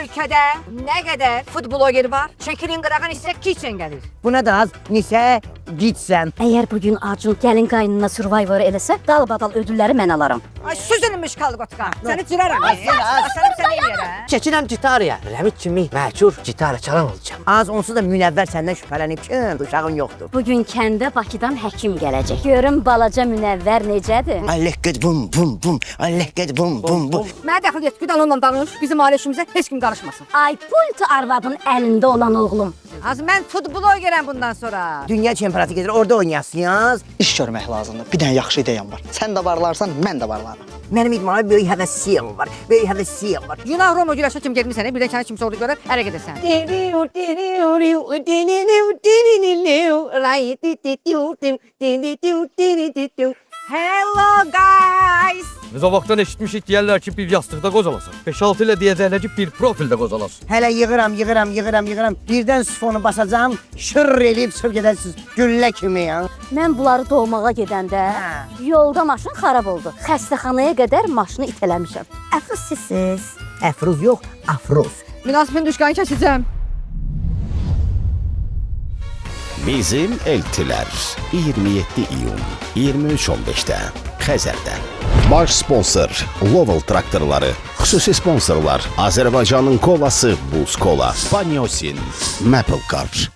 Ölkədə nə qədər food bloger var? Şəkilin qırağın isə kitchen gəlir. Buna da az nisə gitsən. Əgər bugün Acun gəlin qaynına Survivor eləsə, dalbadal ödülləri mən alaram. Ay süzülmüş kalgotka. Səni cıraram. Az, az. Asarım səni yerə. Çəkirəm gitaraya. Rəmit kimi məşhur gitara çalan olacağam. Az onsuz da Münəvvər səndən şübhələnib ki, uşağın yoxdur. Bugün kəndə Bakıdan həkim gələcək. Görüm balaca Münəvvər necədir? Allah qed bum bum bum. Allah qed bum bum bum. Mənə dəxil et, bir onunla danış. Bizim ailə işimizə heç kim qarışmasın. Ay pult arvadın əlində olan oğlum. Az mən food blogerəm bundan sonra. Dünya çempionatı gedir, orada oynayasınız. İş görmək lazımdır. Bir dənə yaxşı ideyam var. Sən də varlarsan, mən də varlaram. Mənim idmana böyük həvəsim var. Böyük həvəsim var. Yunan Roma güləşə kim getmisən, birdən səni kimsə orada görər, ərə gedəsən. Hello guys. Biz o vaxtdan eşitmişik deyərlər ki, bir yastıqda qocalasan. 5-6 ilə deyəcəklər ki, bir profildə qocalasın. Hələ yığıram, yığıram, yığıram, yığıram. Birdən sifonu basacağam, şır eləyib çıxıb gedəsiniz güllə kimi ya. Mən bunları doğmağa gedəndə yolda maşın xarab oldu. Xəstəxanaya qədər maşını itələmişəm. Əfruz sizsiz. Əfruz yox, afruz. Münasibin düşkəni kəsəcəm. Bizim Eltilər 27 iyun 23:15-də Xəzərdə. Baş sponsor Lovol traktorları, xüsusi sponsorlar Azərbaycanın kolası Buz Kola, Banyosin, Maple Car.